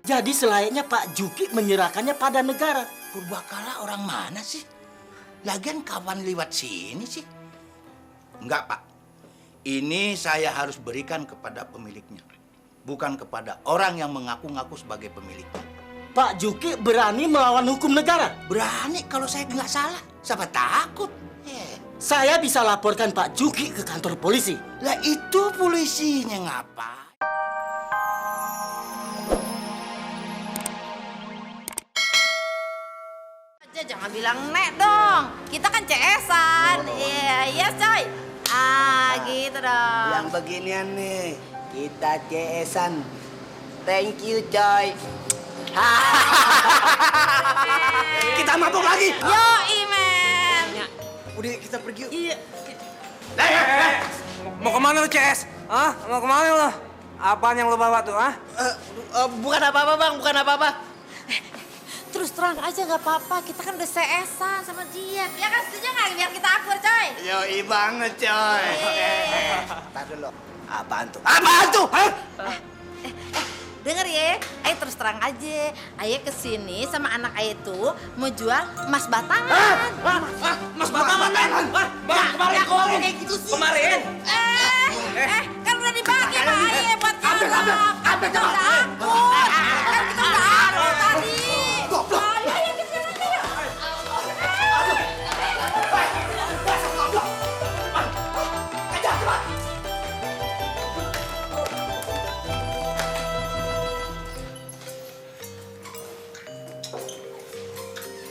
Jadi selayaknya Pak Juki menyerahkannya pada negara. Purbakala orang mana sih? Lagian kapan lewat sini sih? Enggak, Pak. Ini saya harus berikan kepada pemiliknya. Bukan kepada orang yang mengaku-ngaku sebagai pemiliknya. Pak Juki berani melawan hukum negara? Berani kalau saya nggak salah. Siapa takut? Saya bisa laporkan Pak Juki ke kantor polisi. Lah itu polisinya ngapa? Jangan bilang nek dong. Kita kan CS-an. Iya, coy. Gitu dong. Yang beginian nih, kita CS-an. Thank you, coy. Kita mabuk lagi. Yo, Imen. Udah kita pergi yuk. Iya. Mau kemana lu, CS? Hah? Mau kemana lu? Apaan yang lu bawa tuh, ah? Bukan apa-apa, Bang. Bukan apa-apa. Terus terang aja nggak apa-apa. Kita kan udah CS-an sama dia. Ya kan setuju nggak? Biar kita akur, coy. Yoi banget, coy. Ntar dulu. Apaan tuh? Hah? Denger ya, Ayo terus terang aja. Ayo kesini sama anak Ayo tuh mau jual emas batangan. Mas Batangan, men! Kemarin kok kayak gitu sih? Kemarin? Kan udah dibagi sama Ayo buat nyolong. Kan kita udah akur. Kan kita udah akur tadi. Ayo kesini aja.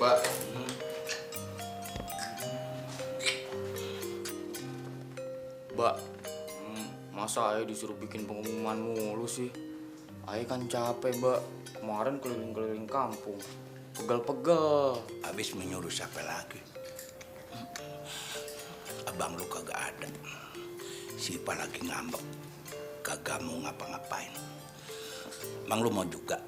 Mbak. Mbak, masa Ayah disuruh bikin pengumuman mulu sih? Ayah kan capek, Mbak. Kemarin keliling-keliling kampung. Pegal-pegal. Habis menyuruh siapa lagi? Abang lu kagak ada. Si Ipa lagi ngambek. Kagak mau ngapa-ngapain. Emang lu mau juga?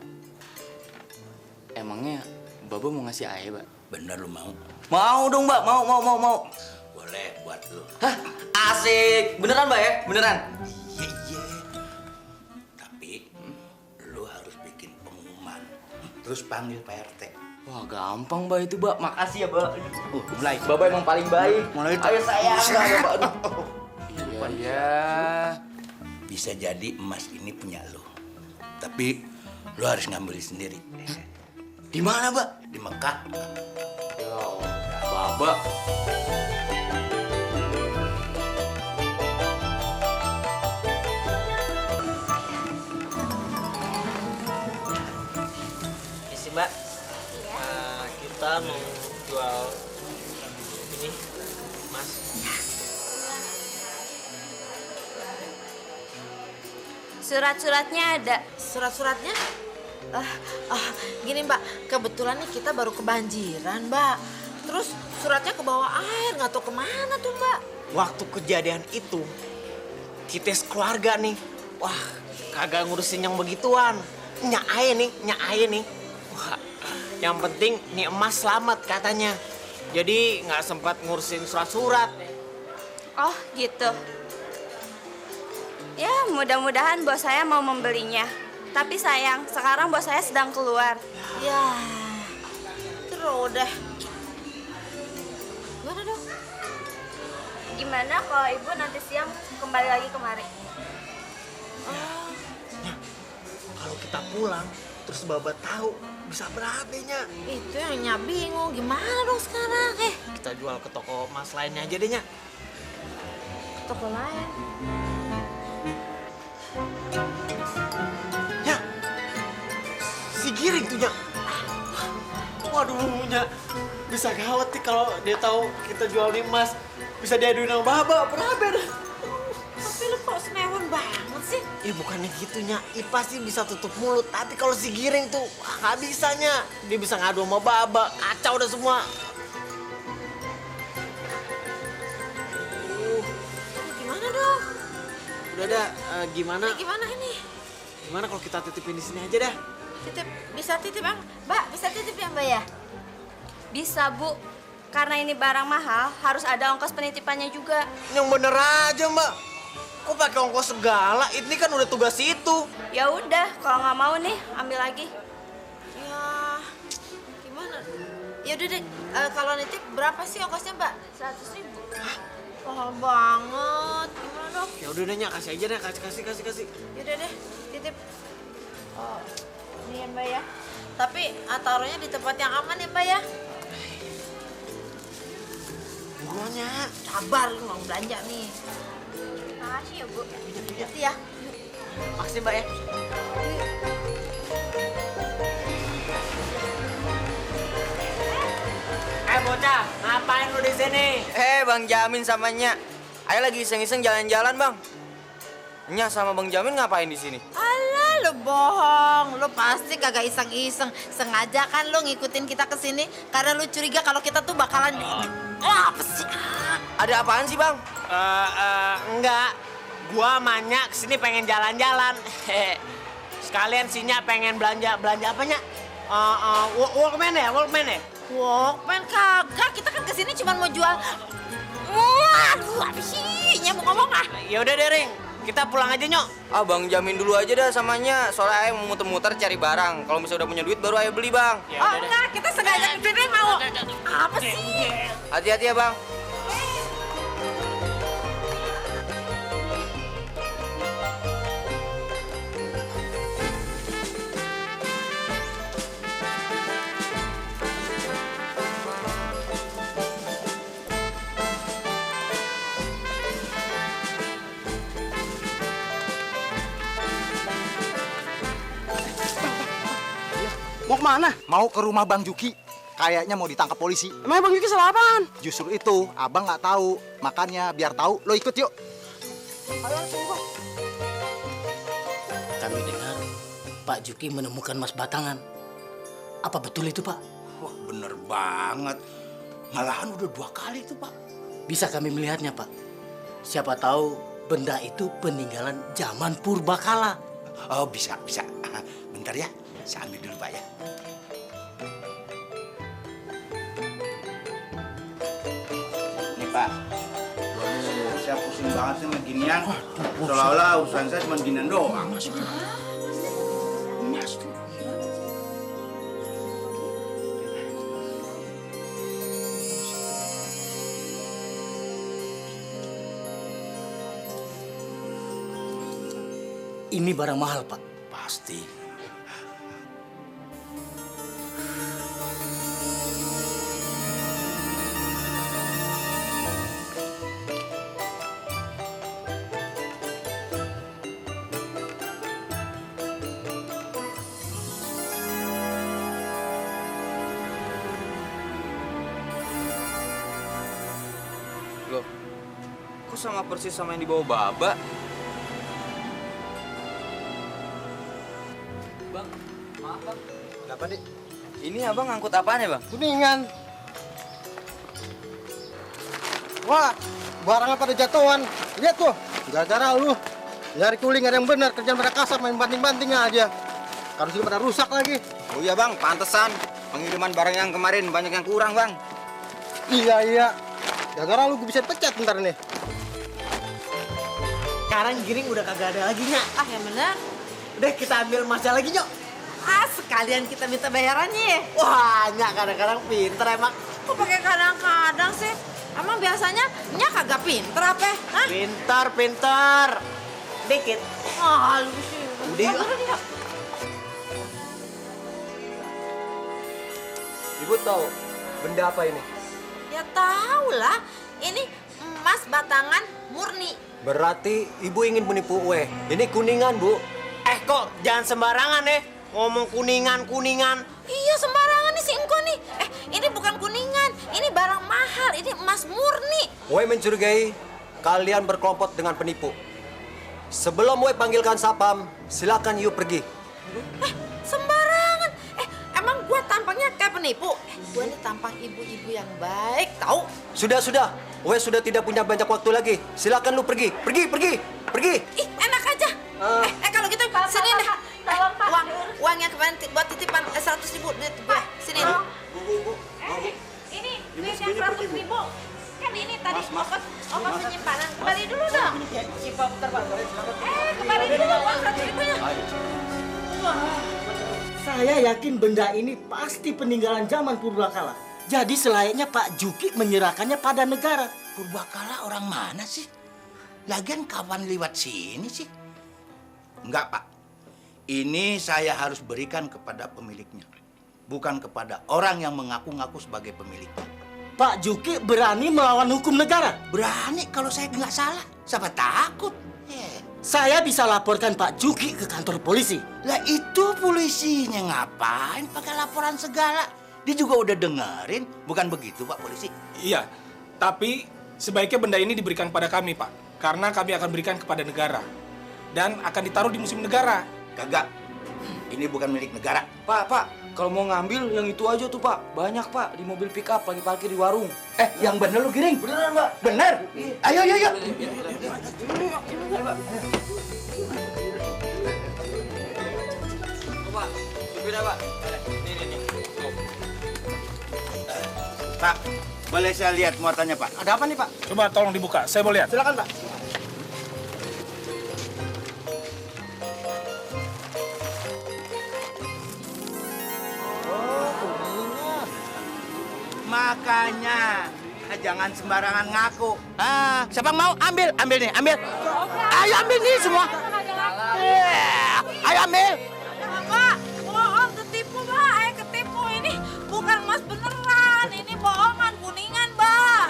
Emangnya Baba mau ngasih Ayah, Mbak? Bener lu mau? Mau dong, Mbak. Mau. Boleh buat lu. Hah? Asik. Beneran, Mbak ya? Beneran? Iya. Tapi lu harus bikin pengumuman. Terus panggil Pak RT. Wah, gampang, Mbak itu, Mbak. Makasih ya, Mbak. Mulai. Baba emang paling baik. Mulai. Ayo sayang, Mbak. Iya. Bisa jadi emas ini punya lu. Tapi lu harus ngambil sendiri. Di mana, Mbak? Di Mekah. Ya, Baba. Isi Mbak, kita mau jual ini, Mas. Surat-suratnya ada. Surat-suratnya? Gini Mbak, kebetulan nih kita baru kebanjiran Mbak. Terus suratnya ke bawah air, nggak tahu kemana tuh Mbak. Waktu kejadian itu, kita sekeluarga nih, wah kagak ngurusin yang begituan. Nyak Aye nih. Wah, yang penting nih emas selamat katanya. Jadi nggak sempat ngurusin surat-surat. Oh gitu. Ya mudah-mudahan bos saya mau membelinya. Tapi sayang, sekarang bos saya sedang keluar. Ya, terus deh. Gimana dong? Gimana kalau ibu nanti siang kembali lagi kemari? Kalau kita pulang, terus Baba tahu bisa berapa nya? Itu yang Nya bingung, gimana dong sekarang? Kita jual ke toko emas lainnya aja deh, Nya. Toko lain. Ya, si Giring tuh, Nya. Waduh, Nya. Bisa gawat nih kalau dia tahu kita jual di emas. Bisa diaduin sama Baba, berapa dah? Tapi lu kok senewan banget sih? Ya bukannya gitu, Nya. Ipa sih bisa tutup mulut. Tapi kalau si Giring tuh, wah, nggak bisa, Nya. Dia bisa ngadu sama Baba. Kacau udah semua. Gimana dong? Udah dah, gimana? Gimana ini? Gimana kalau kita titipin di sini aja dah? Bisa titip, Bang? Mbak, bisa titip ya, Mbak ya? Bisa bu, karena ini barang mahal harus ada ongkos penitipannya juga. Yang bener aja, Mbak. Kok pakai ongkos segala? Ini kan udah tugas itu. Ya udah, kalau nggak mau nih, ambil lagi. Ya, gimana? Ya udah deh, kalau nitip berapa sih ongkosnya, Mbak? 100.000. Mahal banget. Gimana dong? Ya udah deh, Nyak, kasih aja deh, kasih. Ya udah deh, titip. Oh, ini ya Mbak ya. Tapi taruhnya di tempat yang aman ya Mbak ya. Buruannya. Sabar, lu mau belanja nih. Makasih ya, Bu. Gitu ya. Makasih, Mbak ya. Bocah, ngapain lu di sini? Bang Jamin sama Nya. Ayo lagi iseng-iseng jalan-jalan, Bang. Nya sama Bang Jamin ngapain di sini? Alah, lu bohong. Lu pasti kagak iseng-iseng. Sengaja kan lu ngikutin kita ke sini karena lu curiga kalau kita tuh bakalan apa sih? Ada apaan sih, Bang? Enggak. Gua sama Nya kesini pengen jalan-jalan. Sekalian si Nya pengen belanja apa, Nya? Walkman ya? Walkman kagak. Kita kan kesini cuma mau jual. Waduh, apa sih? Nya mau ngomong ah? Ya udah deh, Ring. Kita pulang aja, Nyok. Bang Jamin dulu aja dah sama Nya. Soalnya Ayah mau muter-muter cari barang. Kalau misalnya udah punya duit baru Ayah beli, Bang. Ya Oh udah deh. enggak, kita sengaja kesini mau. Apa sih? Hati-hati ya, Bang. Mau kemana? Mau ke rumah Bang Juki. Kayaknya mau ditangkap polisi. Emang Bang Yuki salah apaan? Justru itu, abang nggak tahu. Makanya biar tahu, lo ikut yuk. Kami dengar Pak Juki menemukan emas batangan. Apa betul itu, Pak? Wah, bener banget. Malahan udah 2 kali tuh, Pak. Bisa kami melihatnya, Pak? Siapa tahu benda itu peninggalan zaman purbakala. Oh, bisa. Bentar ya, saya ambil dulu, Pak ya. Nih, Pak. Waduh, saya pusing banget sih sama ginian. Seolah-olah urusan saya cuma ginian doang. Emas tuh. Ini barang mahal, Pak. Pasti. Loh, kok sama persis sama yang dibawa Baba? Bang, maaf Bang. Kenapa, Dik? Ini abang ngangkut apaan ya, Bang? Kuningan. Wah, barangnya pada jatuhan. Lihat tuh, gara-gara lu. Nyari kuling ada yang benar, kerjaan pada kasar, main banting-banting aja. Harus juga pada rusak lagi. Oh iya Bang, pantesan. Pengiriman barang yang kemarin banyak yang kurang, Bang. Iya. Gara-gara lu gue bisa pecat ntar nih. Sekarang giring udah kagak ada lagi, Nya. Ah, yang benar. Udah kita ambil emasnya lagi, Nyok. Ah, sekalian kita minta bayarannya ya. Wah, Nya kadang-kadang pinter emang. Kok pakai kadang-kadang sih? Emang biasanya Nya kagak pinter apa? Hah? Pinter. Dikit. Ah, lu sih. Udah yuk. Udah. Ibu tahu benda apa ini? Ya tahu lah. Ini emas batangan murni. Berarti ibu ingin menipu gue. Ini kuningan, Bu. Kok jangan sembarangan ya. Ngomong kuningan. Iya sembarangan nih si Engko nih. Ini bukan kuningan. Ini barang mahal. Ini emas murni. Gue mencurigai kalian berkelompok dengan penipu. Sebelum gue panggilkan Sapam, silakan you pergi. Sembarangan. Emang gue tampangnya kayak penipu? Gue nih tampang ibu-ibu yang baik, tahu? Sudah. Gue sudah tidak punya banyak waktu lagi. Silakan lu pergi. Pergi. Ih, enak aja. Kalau gitu sini deh. Uang yang kemarin buat titipan 100.000 duit gue. Sini. Ini duit yang 100.000. Kan ini tadi ongkos penyimpanan. Kembali dulu dong. Kembali dulu uang 100.000-nya. Saya yakin benda ini pasti peninggalan zaman purbakala. Jadi selayaknya Pak Juki menyerahkannya pada negara. Purbakala orang mana sih? Lagian kapan lewat sini sih? Enggak, Pak. Ini saya harus berikan kepada pemiliknya. Bukan kepada orang yang mengaku-ngaku sebagai pemiliknya. Pak Juki berani melawan hukum negara? Berani kalau saya nggak salah. Siapa takut? Saya bisa laporkan Pak Juki ke kantor polisi. Lah itu polisinya ngapain pakai laporan segala? Dia juga udah dengerin. Bukan begitu, Pak Polisi? Iya, tapi sebaiknya benda ini diberikan kepada kami, Pak. Karena kami akan berikan kepada negara. Dan akan ditaruh di museum negara. Kagak. Ini bukan milik negara. Pak, kalau mau ngambil yang itu aja tuh, Pak. Banyak, Pak, di mobil pick up lagi parkir di warung. Yang bener lu, Giring? Beneran, Pak. Bener? Ayo. Pak, beda, Pak. Nih. Pak, boleh saya lihat muatannya, Pak? Ada apa nih, Pak? Coba tolong dibuka, saya mau lihat. Silakan, Pak. Makanya jangan sembarangan ngaku. Siapa yang mau ambil nih, ambil. Ayo ambil nih semua. Ayo ambil. Pak, bohong, ketipu, Pak. Ketipu. Ini bukan emas beneran. Ini bohongan, kuningan, Pak.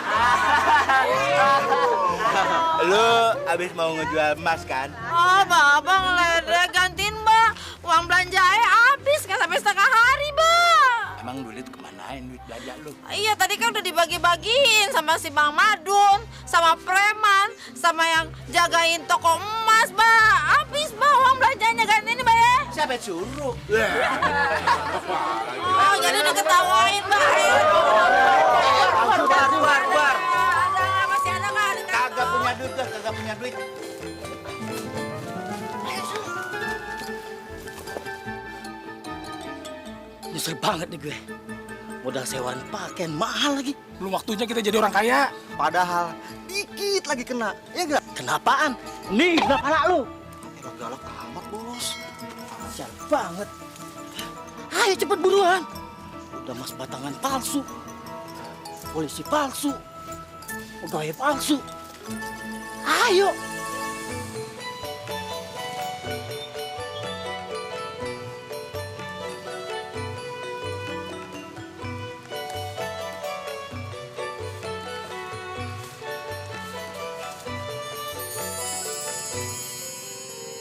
Lu abis mau ngejual emas kan? Oh, Bapak ngeledek, gantiin, Mbak. Uang belanja habis, nggak sampai setengah hari, Mbak. Emang duit kemanain duit belanja lu? Iya, tadi kan udah dibagi-bagiin sama si Bang Madun, sama preman, sama yang jagain toko emas, Mbak. Habis, Mbak, uang belanjanya kan ini, Mbak ya. Siapa suruh? Oh, jadi diketawain, Mbak. Keluar. Ada, masih ada nggak? Kagak punya duit, kagak punya duit. Nyesel banget nih gue. Modal sewaan pakaian mahal lagi. Belum waktunya kita jadi orang kaya. Padahal dikit lagi kena. Ya enggak? Kenapaan? Nih, kena pala lu. Galak amat, Bos. Sial banget. Ayo cepet buruan. Udah mas batangan palsu. Polisi palsu. Pegawai palsu. Ayo.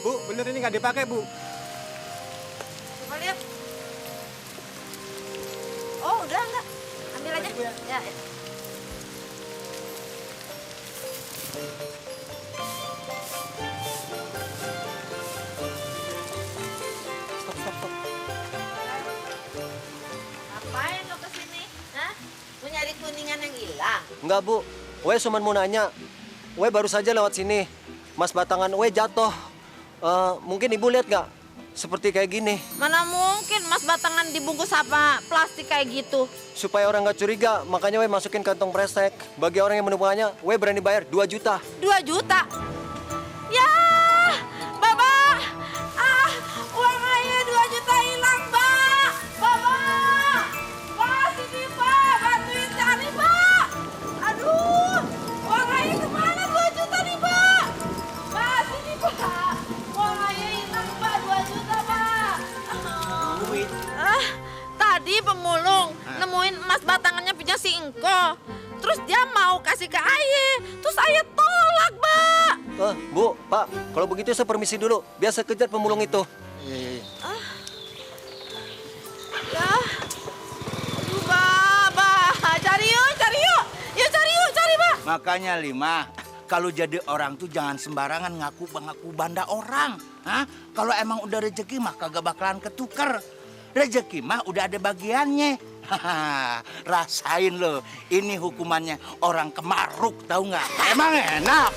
Bu, bener ini nggak dipakai, Bu. Coba lihat. Oh, udah enggak. Ambil aja. Ya. Stop. Ngapain lo kesini? Hah? Mau nyari kuningan yang hilang? Enggak, Bu. We cuma mau nanya. We baru saja lewat sini. Mas batangan we jatuh. Mungkin Ibu lihat nggak? Seperti kayak gini. Mana mungkin mas batangan dibungkus apa plastik kayak gitu? Supaya orang nggak curiga, makanya we masukin kantong kresek. Bagi orang yang menemukannya, we berani bayar 2 juta. 2 juta? Ya, Bapak! Uang ayah 2 juta hilang, Pak! Bapak! Pak, sini, Pak! Bantuin cari, Pak! Aduh! Uang ayah kemana 2 juta nih, Pak? Pak, sini, Pak! Uang ayah hilang, Pak! 2 juta, Pak! Tadi pemulung nemuin emas batangannya punya si Engko. Terus dia mau kasih ke ayah. Terus ayah tolak, Mbak. Bu, Pak, kalau begitu saya permisi dulu. Biar saya kejar pemulung itu. Ya. Aduh, Mbak. Cari yuk. Yuk cari, Pak. Makanya Lima, kalau jadi orang tuh jangan sembarangan ngaku banda orang. Hah? Kalau emang udah rezeki mah kagak bakalan ketuker. Rezeki mah udah ada bagiannya. Rasain lo, ini hukumannya orang kemaruk, tahu nggak? Emang enak.